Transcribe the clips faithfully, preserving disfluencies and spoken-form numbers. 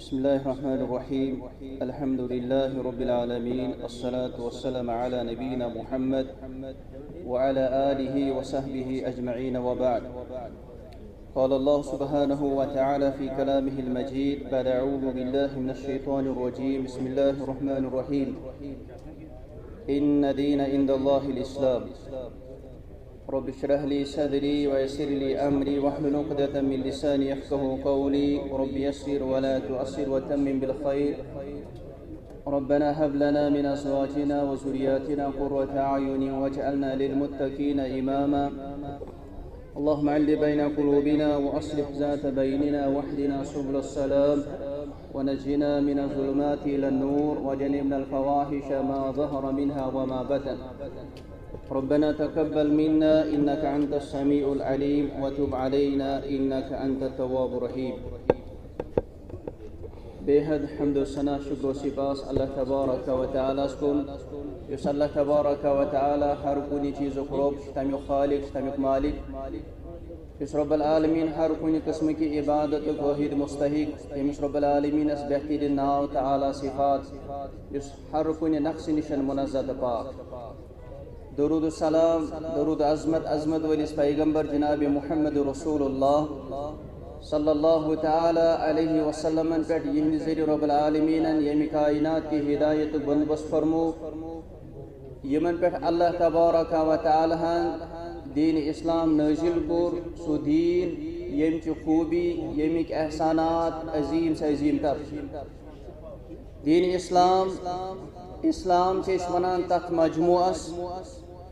بسم الله الرحمن الرحيم. الحمد لله رب العالمين، الصلاة والسلام على نبينا محمد وعلى آله وصحبه أجمعين، وبعد. قال الله سبحانه وتعالى في كلامه المجيد بعد أعوذ بالله من الشيطان الرجيم. بسم الله الرحمن الرحيم. إن الدين عند الله الإسلام. رب اشرح لي صدري ويسر لي أمري واحلل عقدة من لساني يفقهوا قولي. رب يسر ولا تعسر وتمم بالخير. ربنا هب لنا من أزواجنا وذرياتنا قرة أعين واجعلنا للمتقين إماما. اللهم ألف بين قلوبنا وأصلح ذات بيننا واهدنا سبل السلام ونجنا من الظلمات إلى النور وجنبنا الفواحش ما ظهر منها وما بطن. ربنا تقبل منا إنك أنت السميع العليم وتب علينا إنك أنت التواب الرحيم. بے حد حمد و ثنا، شکر و سپاس اللہ تبارک و تعالیٰ ہس کُن، یُس اللہ تبارک و تعالیٰ ہر کُنہِ چیٖزُک رۄب چھُ، تَمیُک خالق چھُ، تَمیُک مالک، یُس رب العالمین ہر کُنہِ قٕسمہٕ کہِ عبادتُک وٲحد مستحق، ییٚمِس رب العالمینس بہتریٖن ناو تہٕ اعلیٰ صفات، یُس ہر کُنہِ نقصہٕ نِش منزہ تہٕ پاک۔ درود و سلام، درود عظمت، عظمت وٲلِس پیغمبر جناب محمد رسول اللہ صلی اللہ تعالیٰ علیہ وسلمن پٮ۪ٹھ، یِہنٛدِ ذٔریعہٕ رب العالمینن ییٚمہِ کائنات کہِ ہدایتُک بندوبست فرمو، یِمن پٮ۪ٹھ اللہ تبارک و تعالیٰ ہن دین اسلام نازل کوٚر، سُہ دین ییٚمہِ چہِ خوٗبی، ییٚمِکۍ احسانات عظیم سے عظیم تر۔ دین اسلام، اسلام چھِ أسۍ ونان تتھ مجموعس،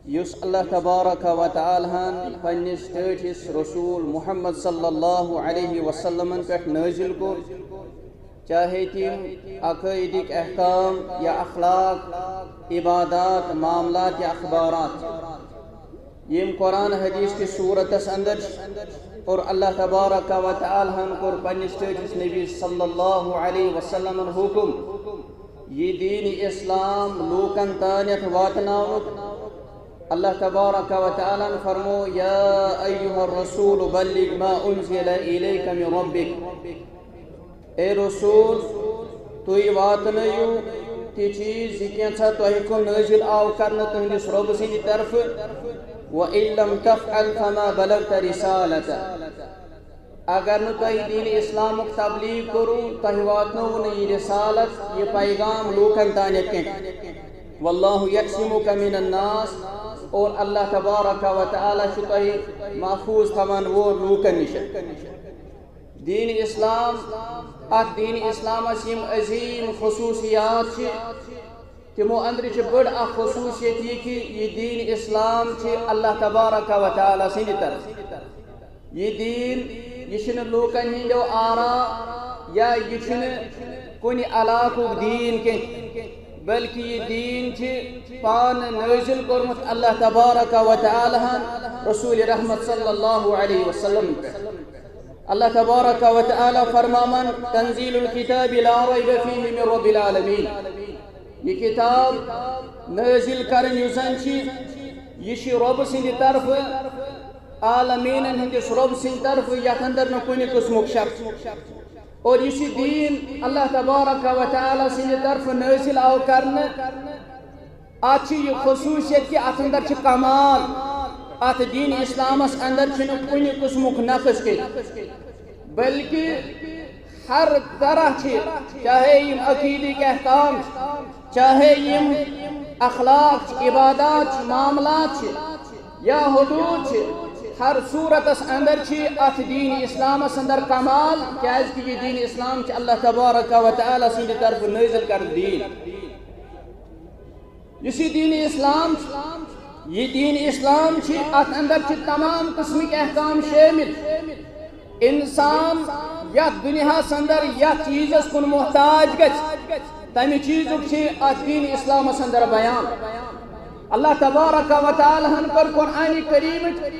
یُس اللہ تبارک و تعالیٰ ہن پننِس ٹٲٹھِس رسول محمد صلی اللہ علیہ وسلمن پٮ۪ٹھ نازل کوٚر، چاہے تِم عقائدٕکۍ احکام یا اخلاق، عبادات، معاملات یا اخبارات، یِم قرآن حدیث کِس صورتس اندر چھِ، اور اللہ تبارک و تعالیٰ ہن کوٚر پننِس ٹٲٹھِس نبی صلی اللہ علیہ وسلمن حکم، یہِ دین اسلام لوٗکن تانٮ۪تھ واتناونُک۔ اللہ تبارک و تعالیٰ ہن فرمو، یا ایھا الرسول بلغ ما انزل الیک من ربک۔ اے رسول، تُہۍ واتنٲیِو تہِ چیٖز، یہِ کینٛژھا تۄہہِ کُن نٲزِل آو کرنہٕ تُہنٛدِس رۄبہٕ سٕنٛدِ طرفہٕ۔ وَإِن لَّمْ تَفْعَلْ فَمَا بَلَّغْتَ رِسَالَتَهُ۔ اگر نہٕ تۄہہِ دین اسلامُک تبلیغ کوٚروٕ، تۄہہِ واتنووٕ نہٕ یہِ رسالت، یہِ پیغام لوٗکن تانٮ۪تھ کینٛہہ۔ وَاللَّهُ يَعْصِمُكَ مِنَ النَّاسِ، اور اللہ تبارک و تعالیٰ چھُ تۄہہِ محفوظ تھاوان وول لوٗکن نِش۔ دین اسلام، اتھ دین اسلامس یِم عظیم خصوصیات چھِ، تِمو اندرٕ چھِ بٔڑ اکھ خصوصیت یہِ کہِ یہِ دین اسلام چھِ اللہ تبارک و تعالیٰ سٕنٛدِ طرفہٕ۔ یہِ دین، یہِ چھُنہٕ لوٗکن ہٕنٛدیو آرا یا یہِ چھُنہٕ کُنہِ علاقُک دین کینٛہہ، بلکہِ یہِ دین چھِ پانہٕ نٲزِل کوٚرمُت اللہ تبارک و تعالیٰ ہن رسول رحمت صلی اللہ علیہ وسلم پٮ۪ٹھ۔ اللہ تبارک و تعالیٰ فرماوان، تنزیل الکتاب لا ریب فیہ من رب العالمین۔ یہِ کتاب نٲزِل کرٕنۍ یُس زن چھِ، یہِ چھِ رۄبہٕ سٕنٛدِ طرفہٕ، عالمیٖنن ہٕنٛدِس رۄبہٕ سٕنٛدِ طرفہٕ، یتھ اندر نہٕ کُنہِ قٕسمُک شک۔ اور یُس یہِ دین اللہ تبارک و تعالیٰ سٕنٛدِ طرفہٕ نٲزِل آو کرنہٕ، اتھ چھِ یہِ خصوصیت کہِ اتھ اندر چھِ کمال، اتھ دین اسلامس اندر چھُنہٕ کُنہِ قٕسمُک نقص کینٛہہ، بلکہِ ہر طرح چھِ، چاہے یِم عقیدٕکۍ احکام چھِ، چاہے یِم اخلاق چھِ، عبادات چھِ، معاملات چھِ یا حدود چھِ، ہر صورتس اندر چھِ اتھ دین اسلامس اندر کمال، کیازِ کہِ یہِ دین اسلام چھِ اللہ تبارک و تعالیٰ سٕنٛدِ طرفہٕ نٲزِل کرنہٕ دین۔ یُس یہِ دین اسلام چھُ، یہِ دین اسلام چھِ، اتھ اندر چھِ تمام قٕسمٕکۍ احکام شٲمِل۔ انسان یتھ دُنیاہس اندر یتھ چیٖزس کُن محتاج گژھِ، تمہِ چیٖزُک چھِ اتھ دین اسلامس اندر بیان۔ اللہ تبارک و تعالیٰ ہن کٔر قرآن کریمٕچ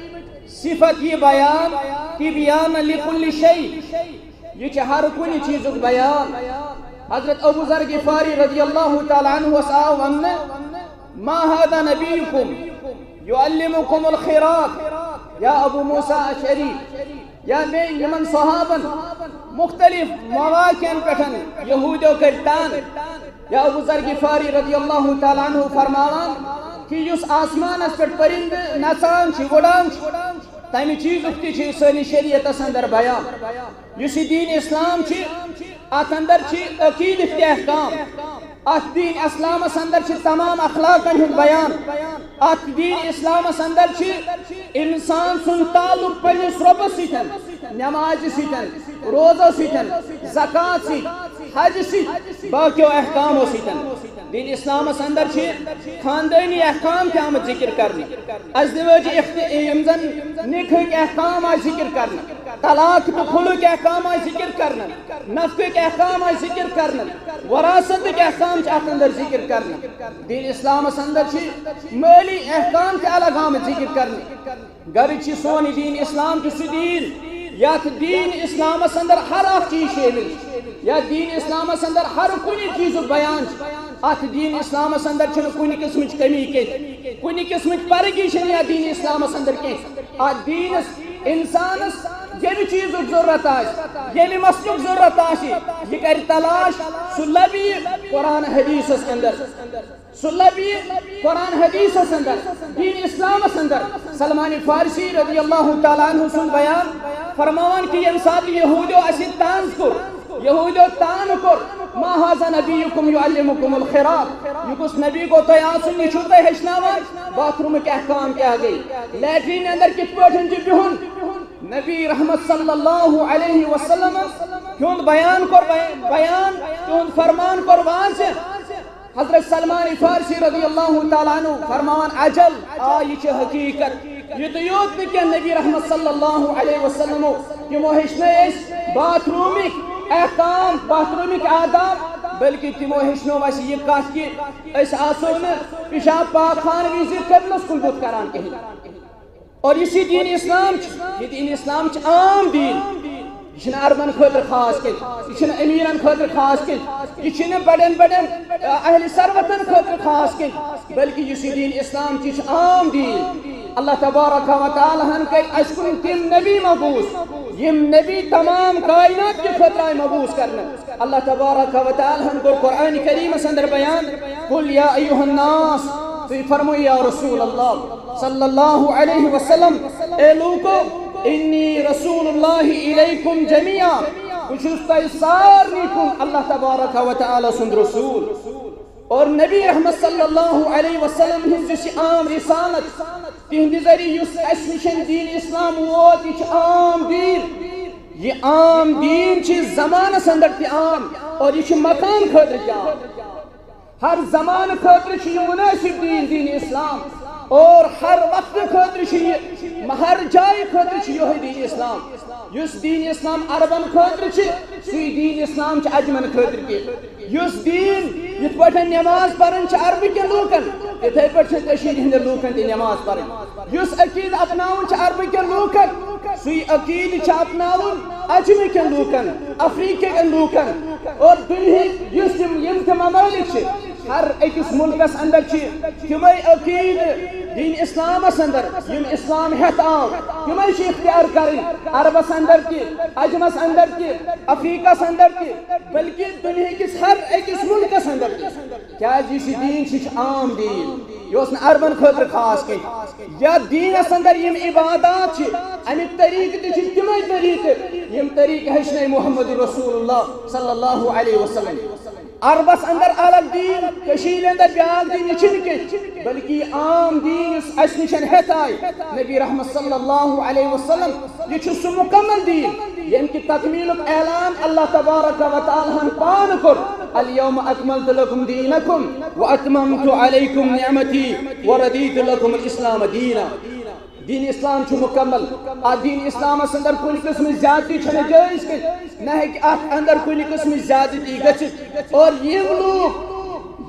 صفت یہِ بیان، تبیان لکل شیء، یہِ چھِ ہر کُنہِ چیٖزُک بیان۔ حضرت ابو ذر غفاری رضی اللہ تعالیٰ عنہ آو وننہٕ، ما هذا نبیکم یعلمکم الخراط، یا ابو موسیٰ اشعری، یا بیٚیہِ یِمن صحابن مختلف مواقعن پٮ۪ٹھ یہوٗدیو کٔرۍ تان، یا ابو ذر غفاری رضی اللہ تعالیٰ عنہ فرماوان کہِ یُس آسمانس پٮ۪ٹھ پرندٕ نژان چھِ، وُڈان چھِ، تمہِ چیٖزُک تہِ چھِ سٲنِس شریعتس اندر بیان۔ یُس یہِ دین اسلام چھِ، اتھ اندر چھِ عقیدٕکۍ تہِ احکام۔ اتھ دین اسلامس اندر چھِ تمام اخلاقن ہُنٛد بیان۔ اتھ دین اسلامس اندر چھِ انسان سُنٛد تعلق پننِس رۄبس سۭتۍ، نمازِ سۭتۍ، روزو سۭتۍ، زکوٰۃ سۭتۍ، حج سۭتۍ، باقیو احکامو سۭتۍ۔ دین اسلامس اندر چھِ خاندٲنی احکام تہِ آمٕتۍ ذکر کرنہٕ۔ ازدواجی اخت-، یِم زن نکاحٕکۍ احکام آے ذکر کرنہٕ، طلاق تہٕ خلعٕکۍ احکام آے ذکر کرنہٕ، نفقٕکۍ احکام آے ذکر کرنہٕ، وراثتٕکۍ احکام چھِ اتھ اندر ذکر کرنہٕ۔ دین اسلامس اندر چھِ مٲلی احکام تہِ الگ آمٕتۍ ذکر کرنہٕ۔ گرِ چھِ سون یہِ دین اسلام چھُ سُہ دین یتھ دین اسلامس اندر ہر اکھ چیٖز شٲمِل چھُ، یتھ دین اسلامس اندر ہر کُنہِ چیٖزُک بیان چھُ۔ اتھ دین اسلامس اندر چھُنہٕ کُنہِ قٕسمٕچ کمی کینٛہہ، کُنہِ قٕسمٕچ پرگی چھنہٕ یتھ دین اسلامس اندر کینٛہہ۔ اتھ دینس انسانس ییٚمہِ چیٖزُک ضروٗرت آسہِ، ییٚمہِ مسلُک ضروٗرت آسہِ، یہِ کرِ تلاش، سُہ لبہِ یہِ قرآن حدیثس اندر۔ سُہ لبہِ یہِ قرآن حدیثس اندر، دین اسلامس اندر۔ سلمان فارسی رضی اللہ تعالیٰ عنہ سُنٛد بیان فرماوان کہِ ییٚمہِ ساتہٕ یہوٗدیو اسہِ طنز کوٚر، یہوٗدیو طعن کوٚر، "ما هذا نبیکم یعلمکم الخراط"، یہِ کُس نبی گوٚو تۄہہِ آسُن، یہِ چھُو تۄہہِ ہیٚچھناوان باتھ روٗمٕکۍ احکام کیٛاہ گٔے، لیٹرین اندر کِتھ پٲٹھۍ چھُ بِہُن۔ نبی رحمت صلی اللہ علیہ وسلم ہُنٛد بیان کوٚر بی-، بیان، تِہُنٛد فرمان کوٚر واضح۔ حضرت سلمان فارسی رضی اللہ تعالیٰ عنہ فرماوان، "اجل، آ، یہِ چھِ حقیٖقت۔ یُتُے یوت نہٕ کینٛہہ، نبی رحمت صلی اللہ علیہ وسلمو تِمو ہیٚچھنٲے أسۍ باتھ روٗمٕکۍ احکام، باتھ روٗمٕکۍ آداب، بلکہِ تِمو ہیٚچھنٲو اَسہِ یہِ کَتھ کہِ أسۍ آسو نہٕ پِشاب پاک خانہٕ وِزِ قبلس کُن بُتھ کران کِہیٖنۍ۔" اور یُس یہِ دین اسلام چھُ، یہِ دین اسلام چھُ عام دین۔ یہِ چھُنہٕ عربن خٲطرٕ خاص کینٛہہ، یہِ چھُنہٕ امیٖرن خٲطرٕ خاص کینٛہہ، یہِ چھُنہٕ بڑٮ۪ن بڑٮ۪ن، آ، اہل ثروتن خٲطرٕ خاص کینٛہہ، بلکہِ یُس یہِ دین اسلام چھُ، یہِ چھُ عام دین۔ اللہ تبارک و تعالیٰ ہن کٔرۍ اَسہِ کُن تِم نبی مبعوث، یِم نبی تمام کائنات کہِ خٲطرٕ آے مبعوث کرنہٕ۔ اللہ تبارک و تعالیٰ ہن کوٚر قرآن کریمس اندر بیان، "قل یا ایھا الناس"، تُہۍ فرمٲیِو یا رسول اللہ صلی اللہ علیہ وسلم، "اے لوکو، انی رسول اللہ الیکم جمیعا"، بہٕ چھُس تۄہہِ سارنٕے کُن اللہ تبارک و تعالیٰ سُنٛد رسول۔ اور نبی رحمت صلی اللہ علیہ وسلم ہٕنٛز یُس یہِ عام رسالت، تِہنٛدِ ذٔریعہٕ یُس اَسہِ نِش دین اسلام ووت، یہِ چھُ عام دین۔ یہِ عام دین چھِ زمانس اندر تہِ عام اور یہِ چھُ مکان خٲطرٕ تہِ عام۔ ہر زمانہٕ خٲطرٕ چھُ یہِ مناسب دین، دین اسلام، اور ہر وقتہٕ خٲطرٕ چھُ یہِ، ہر جایہِ خٲطرٕ چھُ یِہوٚے دین اسلام۔ یُس دین اسلام عربن خٲطرٕ چھُ، سُے دین اسلام چھُ عجمن خٲطرٕ تہِ۔ یُس دین یِتھ پٲٹھۍ نماز پرٕنۍ چھِ عربہٕ کٮ۪ن لوٗکن، تِتھے پٲٹھۍ چھِ کٔشیٖرِ ہٕنٛدٮ۪ن لوٗکن تہِ نماز پرٕنۍ۔ یُس عقیٖدٕ اپناوُن چھُ عربہٕ کٮ۪ن لوٗکن، سُے عقیٖدٕ چھُ اپناوُن عجمہٕ کٮ۪ن لوٗکن، افریقہ کٮ۪ن لوٗکن، اور دُنیہٕکۍ یُس یِم، یِم تہِ ممٲلِک چھِ، ہر أکِس مُلکس اندر چھِ تِمے عقیٖدٕ دین اسلامس اندر، یِم اسلام ہٮ۪تھ آو، تِمے چھِ اختیار کرٕنۍ۔ عربس اندر تہِ، عجمس اندر تہِ، افریقس اندر تہِ، بلکہِ دُنیا کِس ہر أکِس مُلکس اندر تہِ۔ کیازِ یُس یہِ دین چھُ، یہِ چھُ عام دین، یہِ اوس نہٕ عربن خٲطرٕ خاص کینٛہہ۔ یتھ دینس اندر یِم عبادات چھِ، امیُک طریقہٕ تہِ چھِ تِمے طریقہٕ، یِم طریقہٕ ہیٚچھنٲے محمد رسول اللہ صلی اللہ علیہ وسلم۔ عربس اندر الگ دین، کشیٖرِ اندر بیاکھ دین، یہِ چھُنہٕ کینٛہہ، بلکہِ یہِ عام دین یُس اسہِ نِش ہٮ۪تھ آے نبی رحمت صلی اللہ علیہ وسلم، یہِ چھُ سُہ مکمل دین، ییٚمہِ کہِ تکمیلُک اعلان اللہ تبارک و تعالیٰ ہن پانہٕ کوٚر، "الیوم اکملت لکم دینکم و اتممت علیکم نعمتی و رضیت لکم الاسلام دینا۔" دین اسلام چھُ مکمل۔ اتھ دین اسلامس اندر کُنہِ قٕسمٕچ زیادتی چھنہٕ جٲیز کینٛہہ، نہ ہیٚکہِ اتھ اندر کُنہِ قٕسمٕچ زیادتی گٔژھِتھ۔ اور یِم لوٗکھ،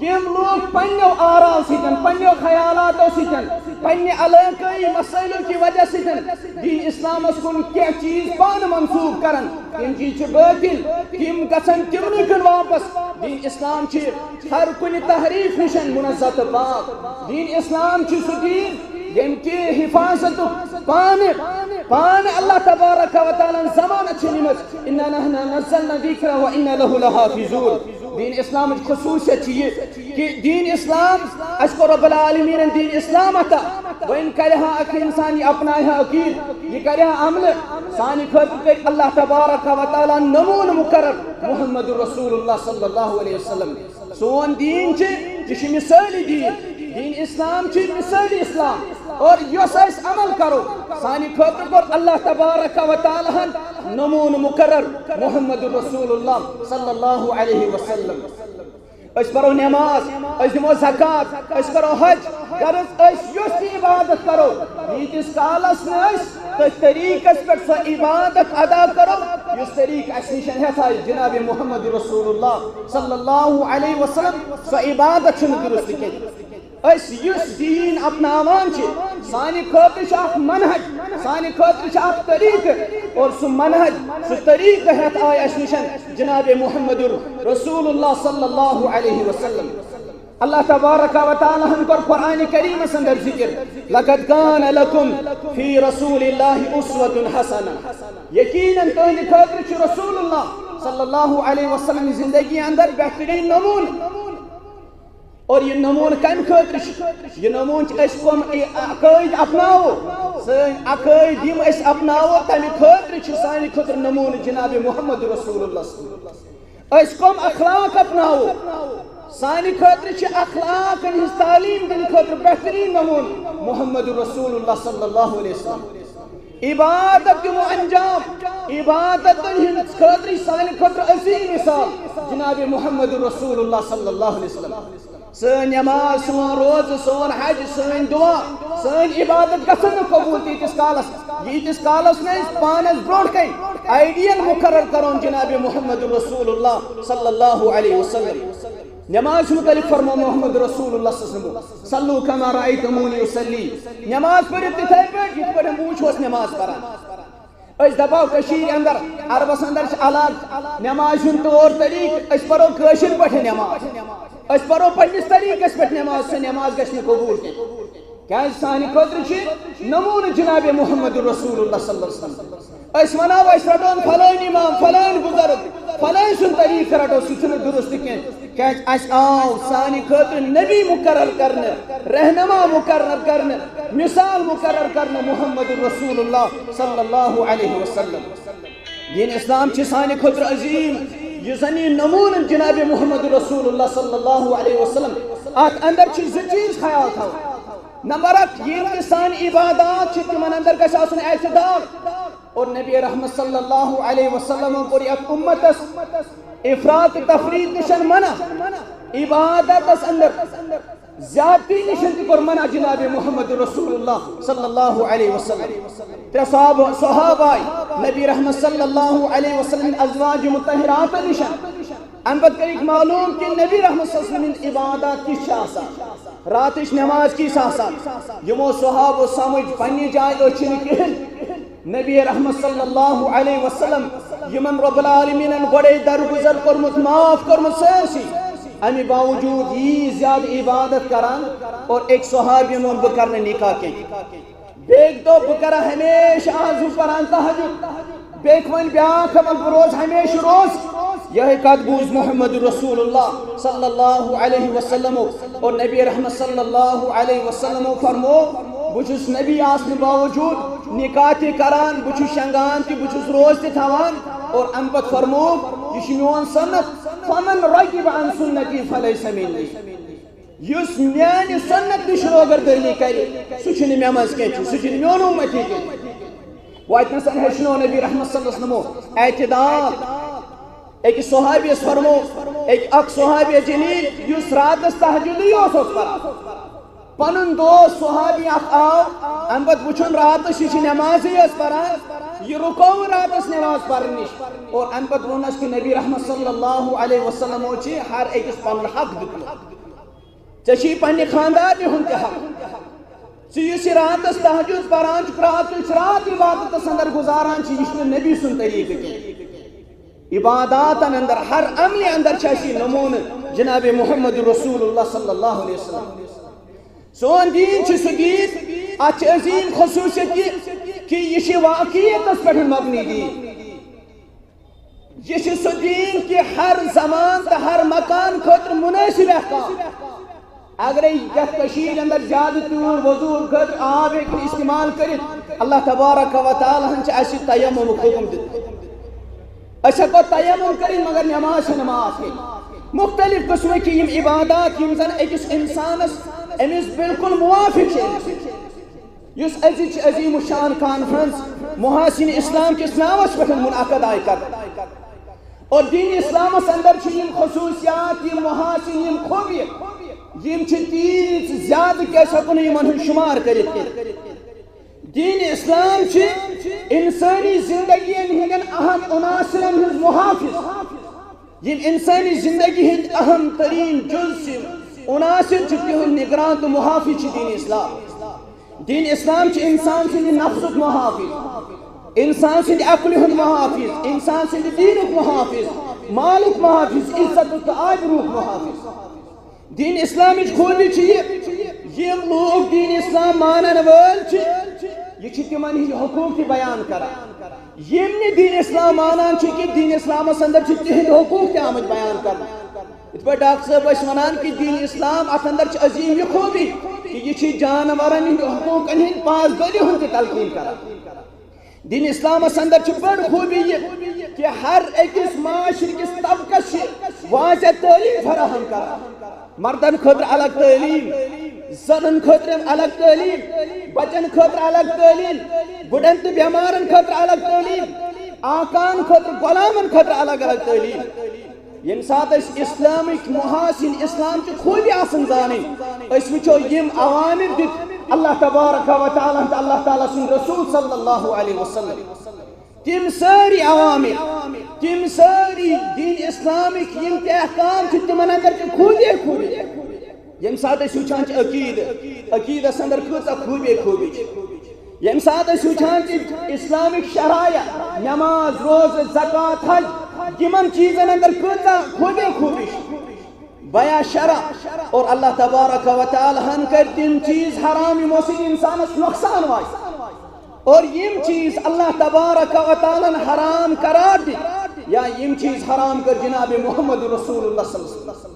یِم لوٗکھ پننیو آراو سۭتۍ، پننیو خیالاتو سۭتۍ، پننہِ علاقٲیی مسٲیلو کہِ وجہ سۭتۍ دین اسلامس کُن کینٛہہ چیٖز پانہٕ منسوٗخ کران، تِم چیٖز چھِ باطل، تِم گژھن تِمنٕے کُن واپس۔ دین اسلام چھِ ہر کُنہِ تحریف نِش منزہ تہٕ پاک۔ دین اسلام چھُ سُہ دین ییٚمہِ کہِ حفاظتُک پانہٕ پانہٕ اللہ تبارک و تعالیٰ ہن ضمانت چھِ نِمٕژ، انا نحن نزلنا الذکر و انا لہ لحافظون۔ دین اسلامٕچ خصوٗصیت چھِ یہِ کہِ دین اسلام، اَسہِ کوٚر رب العالمینن دین اسلام عطا۔ وۄنۍ کرِ ہا اکھ انسان، یہِ اپنایہِ ہا عقیٖد، یہِ کرِ ہا عملہٕ، سانہِ خٲطرٕ کٔرۍ اللہ تبارک و تعالیٰ ہن نموٗنہٕ مقرر محمد رسول اللہ صلی اللہ علیہ وسلم۔ سون دین چھِ، یہِ چھِ مثٲلی دین۔ دین اسلام چھِ مثٲلی اسلام۔ اور یۄس أسۍ عمل کرو، سانہِ خٲطرٕ کوٚر اللہ تبارک و تعالیٰ ہن نموٗنہٕ مقرر محمد رسول اللہ صلی اللہ علیہ وسلم۔ أسۍ پرو نماز، أسۍ دِمو زکوٰۃ، أسۍ کرو حج، غرض أسۍ یۄس تہِ عبادت کرو، ییٖتِس کالس نہٕ أسۍ تٔتھۍ طریٖقس پٮ۪ٹھ سۄ عبادت ادا کرو، یُس طریٖقہٕ اَسہِ نِش ہٮ۪تھ آیہِ جناب محمد رسول اللہ صلی اللہ علیہ وسلم، سۄ عبادت چھُنہٕ درست کینٛہہ۔ أسۍ یُس دین اپناوان چھِ، سانہِ خٲطرٕ چھُ اکھ منہج، سانہِ خٲطرٕ چھُ اکھ طریٖقہٕ، اور سُہ منہج، سُہ طریٖقہٕ ہٮ۪تھ آیہِ اَسہِ نِش جناب محمد رسول اللہ صلی اللہ علیہ وسلم۔ اللہ تبارک و تعالیٰ ہن کوٚر قرآن کریمس اندر ذکر، لقد کان لکم فی رسول اللہ اسوۃ حسنہ، یقیناً تُہنٛدِ خٲطرٕ چھُ رسول اللہ صلی اللہ علیہ وسلم زندگی اندر بہترین نمونہٕ۔ اور یہِ نمونہٕ کمہِ خٲطرٕ چھُ؟ یہِ نمونہٕ چھِ أسۍ کم عقٲیِد اپناوو، سٲنۍ عقٲیِد یِم أسۍ اپناوو، تمہِ خٲطرٕ چھُ سانہِ خٲطرٕ نمونہٕ جناب محمد رسول اللہ صلی اللہ علیہ وسلم۔ أسۍ کم اخلاق اپناوو؟ سانہِ خٲطرٕ چھِ اخلاقن ہٕنٛز تعلیٖم دِنہٕ خٲطرٕ بہتریٖن نموٗنہٕ محمد رسول اللہ صلی اللہ علیہ وسلم۔ عبادت دِمو انجام، عبادتن ہٕنٛدِ خٲطرٕ چھِ سانہِ خٲطرٕ عظیٖم مثال جناب محمد رسول اللہ صلی اللہ علیہ وسلم۔ سٲنۍ نماز، سون روزٕ، سون حج، سٲنۍ دعا، سٲنۍ عبادت گژھن نہٕ قبوٗل تیٖتِس کالس، ییٖتِس کالس نہٕ أسۍ پانس برونٛٹھ کنہِ آیڈیل مقرر کرون جناب محمد رسول اللہ صلی اللہ علیہ وسلم۔ نماز متعلق فرمو محمد رسول اللہ صلی اللہ علیہ وسلم، "صلوا کما رأیتمونی اصلی"، نماز پٔرِو تِتھے پٲٹھۍ یِتھ پٲٹھۍ بہٕ وٕچھوس نماز پران۔ أسۍ دپاو کٔشیٖرِ اندر، عربس اندر چھِ الگ نمازِ ہُنٛد طور طریٖقہٕ، أسۍ پرو کٲشِر پٲٹھۍ نماز، أسۍ پرو پننِس طریٖقس پٮ۪ٹھ نماز، سۄ نماز گژھِ نہٕ قبوٗل کینٛہہ۔ کیازِ سانہِ خٲطرٕ چھِ نموٗنہٕ جناب محمد رسول اللہ صلی اللہ علیہ وسلم۔ أسۍ ونو، أسۍ رٹون فلٲنۍ امام، فلٲنۍ بزرگ، فلٲنۍ سُنٛد طریٖقہٕ رٹو، سُہ چھُنہٕ درست کینٛہہ۔ کیازِ اَسہِ آو سانہِ خٲطرٕ نبی مقرر کرنہٕ، رہنما مقرر کرنہٕ، مثال مقرر کرنہٕ محمد رسول اللہ صلی اللہ علیہ وسلم۔ دین اسلام چھِ سانہِ خٲطرٕ عظیٖم، یُس زن یہِ نموٗنہٕ جناب محمد رسول اللہ صلی اللہ علیہ وسلم۔ اتھ اندر چھِ زٕ چیٖز خیال تھاوٕنۍ۔ نمبر اکھ، یِم تہِ سانہِ عبادات چھِ، تِمن اندر گژھِ آسُن اعتدال۔ اور نبی رحمت صلی اللہ علیہ وسلم کوٚر یتھ امتس افراط تفریط نِش منع۔ عبادتس اندر زیادتی نِش تہِ کوٚر منع جناب محمد رسول اللہ صلی اللہ علیہ وسلم۔ ترٛےٚ صحابہ، صحابہ آے نبی رحمت صلی اللہ علیہ وسلم ازواج مطہرات نِش۔ امہِ پتہٕ کٔرِکھ معلوم کہِ نبی رحمت صلی اللہ علیہ وسلم ہٕنٛز عبادات کِژھ چھِ آسان، راتٕچ نماز کِژھ آسان۔ یِمو صحابو سمجھ پننہِ جایہِ، أسۍ چھِنہٕ کِہیٖنۍ۔ نبی رحمت صلی اللہ علیہ وسلم، یِمن رب العالمینن گۄڈے درگزر کوٚرمُت، معاف کوٚرمُت سٲرسٕے، امہِ باوجود یی زیادٕ عبادت کران۔ اور أکۍ صحابین ووٚن، "بہٕ کرٕ نہٕ نکاح کینٛہہ۔" بیٚکۍ دوٚپ، "بہٕ کرٕ ہمیشہٕ آز ہُہ پران تہجد۔" بیٚکۍ وَنہِ بیٛاکھ عمل، "بہٕ روزٕ ہمیشہٕ روزٕ۔" یِہوٚے کَتھ بوٗز محمد رسول اللہ صلی اللہ علیہ وسلمو۔ اور نبی رحمت صلی اللہ علیہ وسلمو فرمو، "بہٕ چھُس نبی آسنہٕ باوجوٗد نکاح تہِ کران، بہٕ چھُس شنٛگان تہِ، بہٕ چھُس روزٕ تہِ تھاوان۔" اور اَمہِ پتہٕ فرمو، "یہِ چھُ میون سنت، فمن رغب عن سنتی فلیس منی۔" یُس میانہِ سنت نِش روگردٲنی کرِ، سُہ چھُنہٕ مےٚ منٛز کینٛہہ، چھُ، سُہ چھُنہٕ میون اُمتی کینٛہہ۔ وۄنۍ اتنَس ہیٚچھنو نبی رحمت صلی اللہ علیہ وسلمو اعتدال۔ أکِس صحابیَس فرمو، أکۍ، اکھ صحابی جلیل یُس راتس تہجدٕے اوس، اوس پران۔ پنُن دوست صحابی اکھ آو، امہِ پتہٕ وُچھُن راتس یہِ چھِ نمازٕے یٲژ پران، یہِ رُکوو راتس نماز پرنہٕ نِش۔ اور امہِ پتہٕ ووٚننس کہِ نبی رحمت صلی اللہ علیہ وسلمو چھِ ہر أکِس پنُن حق دیُتمُت۔ ژےٚ چھُے پننہِ خاندارنہِ ہُنٛد تہِ حق۔ ژٕ یُس یہِ راتس تہجد پران چھُکھ، راتٕچ رات عبادتس اندر گُزاران چھِ، یہِ چھُنہٕ نبی سُنٛد طریٖقہٕ کینٛہہ۔ عباداتن اندر، ہر عملہِ اندر چھُ اَسہِ یہِ نموٗنہٕ جناب محمد رسول اللہ صلی اللہ علیہ وسلم۔ سون دیٖن چھُ سُہ دیٖن اتھ چھِ عظیم خصوٗصیت یہِ کہِ یہِ چھِ واقعیتس پٮ۪ٹھ مبنی دین۔ یہِ چھُ سُہ دین کہِ ہر زمان تہٕ ہر مکان خٲطرٕ مناسب احکام۔ اگرے یتھ کٔشیٖرِ اندر زیادٕ تۭر وضوٗ خٲطرٕ آب ہیٚکہِ نہٕ استعمال کٔرِتھ، اللہ تبارک و تعالیٰ ہن چھِ اسہِ تیممُک حکم دیُتمُت۔ أسۍ ہیٚکو تیمم کٔرِتھ، مگر نماز چھنہٕ معاف کینٛہہ۔ مختلف قٕسمٕکۍ یِم عبادات، یِم زن أکِس انسانس، أمِس بالکل موافق چھِ أمِس۔ یُس أزِچ عظیم الشان کانفرنس محاسن اسلام کِس ناوس پٮ۪ٹھ منعقد آیہِ کرنہٕ۔ اور دین اسلامس اندر چھِ یِم خصوٗصیات، یِم محاسن، یِم خوٗبیہِ، یِم چھِ تیٖژ زیادٕ کہِ أسۍ ہٮ۪کو نہٕ یِمن ہُنٛد شُمار کٔرِتھ کینٛہہ۔ دین اسلام چھِ انسٲنی زندگین ہٕنٛدٮ۪ن اہم عناصرن ہٕنٛز محافظ۔ یِم انسٲنی زندگی ہٕنٛدۍ اہم ترین جز چھِ، عناصر چھِ، تِہُنٛد نگران تہٕ محافظ چھِ دین اسلام۔ دین اسلام چھِ انسان سٕنٛدِ نفسُک محافظ، انسان سٕنٛدِ عقلہِ ہُنٛد محافظ، انسان سٕنٛدِ دیٖنُک محافظ، مالُک محافظ، عزتُک تہٕ آبروٗک محافظ۔ دین اسلامٕچ خوٗبی چھِ یہِ، یِم لوٗکھ دین اسلام مانن وٲلۍ چھِ، یہِ چھِ تِمن ہٕنٛدۍ حقوٗق تہِ بیان کران۔ یِم نہٕ دین اسلام مانان چھِ کہِ دین اسلامس اندر چھِ تِہنٛدۍ حقوٗق تہِ آمٕتۍ بیان کرنہٕ۔ یِتھ پٲٹھۍ ڈاکٹر صٲب ٲسۍ ونان کہِ دین اسلام اتھ اندر چھِ عظیم یہِ خوٗبی کہِ یہِ چھِ جانورن ہٕنٛدۍ حقوٗقن ہٕنٛدۍ پاسدٲری ہُنٛد تہِ تلقین کران۔ دین اسلامس اندر چھِ بٔڑ خوٗبی یہِ کہِ ہر أکِس معاشرٕ کِس طبقس چھِ واضح تعلیٖم فراہم کران۔ مردن خٲطرٕ الگ تعلیٖم، زنن خٲطرٕ الگ تعلیٖم، بچن خٲطرٕ الگ تعلیٖم، بُڑن تہٕ بٮ۪مارن خٲطرٕ الگ تعلیٖم، آقان خٲطرٕ، غلامن خٲطرٕ الگ الگ تعلیٖم۔ ییٚمہِ ساتہٕ أسۍ اسلامٕکۍ محاسن، اسلام چہِ خوٗبی آسن زانٕنۍ، أسۍ وٕچھو یِم اوامر دِتۍ اللہ تبارک و تعالیٰ ہن تہٕ اللہ تعالیٰ سٕنٛدۍ رسول صلی اللہ علیہ وسلم۔ تِم سٲری اوامر، تِم سٲری دین اسلامٕکۍ یِم تہِ احکام چھِ، تِمن اندر چھِ خوٗبی خوٗبی۔ ییٚمہِ ساتہٕ أسۍ وٕچھان چھِ عقیٖدٕ، عقیٖدس اندر کۭژاہ خوٗبی خوٗبی چھِ۔ ییٚمہِ ساتہٕ أسۍ وٕچھان چھِ اسلامٕکۍ شرایع، نماز، روزٕ، زکوٰۃ، حج، یِمن چیٖزن اندر کۭژاہ خوٗبی خوٗبی چھِ۔ بیاں شرع، اور اللہ تبارک و تعالیٰ ہن کٔرۍ تِم چیٖز حرام یِمو سۭتۍ انسانس نۄقصان واتہِ۔ اور یِم چیٖز اللہ تبارک و تعالیٰ ہن حرام قرار دِتۍ، یا یِم چیٖز حرام کٔرۍ جناب محمد رسول اللہ صلی اللہ علیہ وسلم۔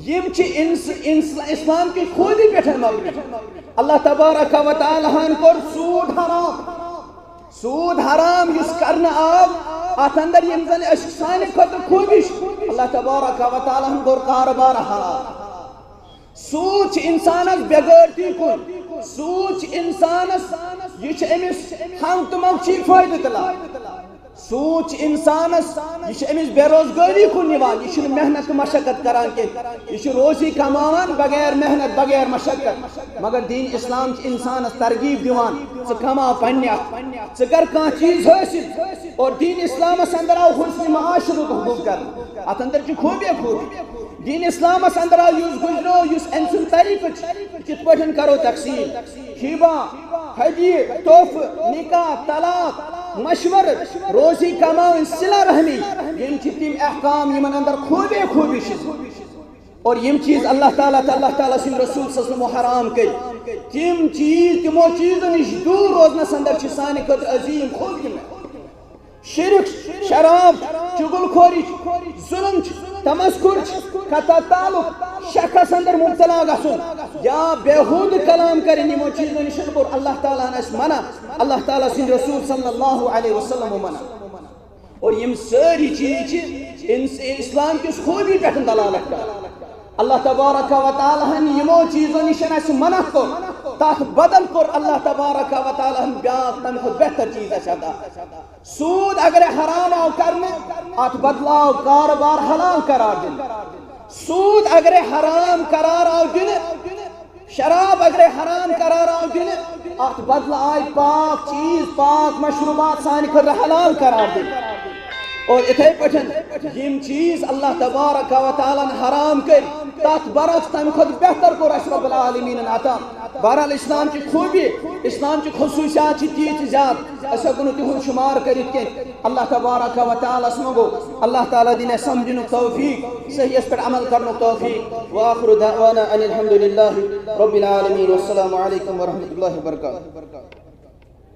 یِم چھِ انس-، انس-، اسلام کہِ خوٗبی پٮ۪ٹھ مبنی۔ اللہ تبارک و تعالیٰ ہن کوٚر سوٗد حرام۔ سوٗد حرام یُس کرنہٕ آو، اتھ اندر یِم زن أسۍ سانہِ خٲطرٕ خوٗبی چھِ، اللہ تبارک و تعالیٰ ہن کوٚر کارٕبار حرام۔ سوٗد چھِ انسانس بے غٲرتی کُن، سوٗد چھِ انسانس، یہِ چھِ أمِس ہنگ تہٕ منگ چھی فٲیدٕ تُلان۔ سوٗد چھِ انسانس، یہِ چھِ أمِس بے روزگٲری کُن نِوان، یہِ چھُنہٕ محنت تہٕ مشقت کران کینٛہہ، یہِ چھُ روزی کماوان بغیر محنت، بغیر مشقت۔ مگر دین اسلام چھُ انسانس ترغیب دِوان، ژٕ کما پننہِ اتھٕ، ژٕ کر کانٛہہ چیٖز حٲصِل۔ اور دین اسلامس اندر آو حسن معاشرُک حکم کرنہٕ، اتھ اندر چھِ خوٗبی خوٗبی۔ دین اسلامس اندر آو یُس گُزریو، یُس أمۍ سُنٛد طریٖقہٕ چھُ، کِتھ پٲٹھۍ کرو تقسیٖم؟ ہیبہ، ہدیہِ، تحفہٕ، نکاح، طلاق، مشورٕ، روزی کماوٕنۍ، صلہ رحمی، یِم چھِ تِم احکام یِمن اندر خوٗبی خوٗبی چھِ۔ اور یِم چیٖز اللہ تعالیٰ تہٕ اللہ تعالیٰ سٕنٛدۍ رسول صلی اللہ علیہ وسلم حرام کٔرۍ، تِم چیٖز، تِمو چیٖزو نِش دوٗر روزنس اندر چھِ سانہِ خٲطرٕ عظیٖم خوٗبی۔ شرک، شراب، چغل خوری، ظلم، تمسخر، قطع تعلق، شکس اندر مبتلا گژھُن یا بیہودٕ کلام کرٕنۍ، یِمو چیٖزو نِش کوٚر اللہ تعالیٰ ہن اَسہِ منع، اللہ تعالیٰ سٕنٛدۍ رسول صلی اللہ علیہ وسلم منع۔ اور یِم سٲری چیٖز چھِ اِنس-، اسلام کِس خوٗبی پٮ۪ٹھ دلالت کران۔ اللہ تبارک و تعالیٰ ہن یِمو چیٖزو نِش اَسہِ منع کوٚر، تتھ بدل کوٚر اللہ تبارک و تعالیٰ ہن بیٛاکھ تمہِ کھۄتہٕ بہتر چیٖز اَسہِ عطا۔ سوٗد اگرے حرام آو کرنہٕ، اتھ بدلہٕ آو کارٕبار حلال قرار دِنہٕ۔ سوٗد اگرے حرام قرار آو دِنہٕ، شراب اگرے حرام قرار آو دِنہٕ، اتھ بدلہٕ آے پاک چیٖز، پاک مشروبات سانہِ خٲطرٕ حلال قرار دِنہٕ۔ اور اِتھے پٲٹھۍ یِم چیٖز اللہ تبارک و تعالیٰ ہن حرام کٔرۍ، تتھ برعکس تمہِ کھۄتہٕ بہتر کوٚر اَسہِ رب العالمیٖنن عطا۔ بہرحال، اسلام چہِ خوٗبی، اسلام چہِ خصوٗصیات چھِ تیٖژ زیادٕ، أسۍ ہٮ۪کو نہٕ تِہُنٛد شُمار کٔرِتھ کینٛہہ۔ اللہ تبارک و تعالیٰ ہس منٛگو، اللہ تعالیٰ دِنۍ اَسہِ سمجھنُک توفیق، صحیحس پٮ۪ٹھ عمل کرنُک توفیق۔ وآخر دعوانا ان الحمد للہ رب العالمین۔ والسلام علیکم ورحمۃ اللہ وبرکاتہ۔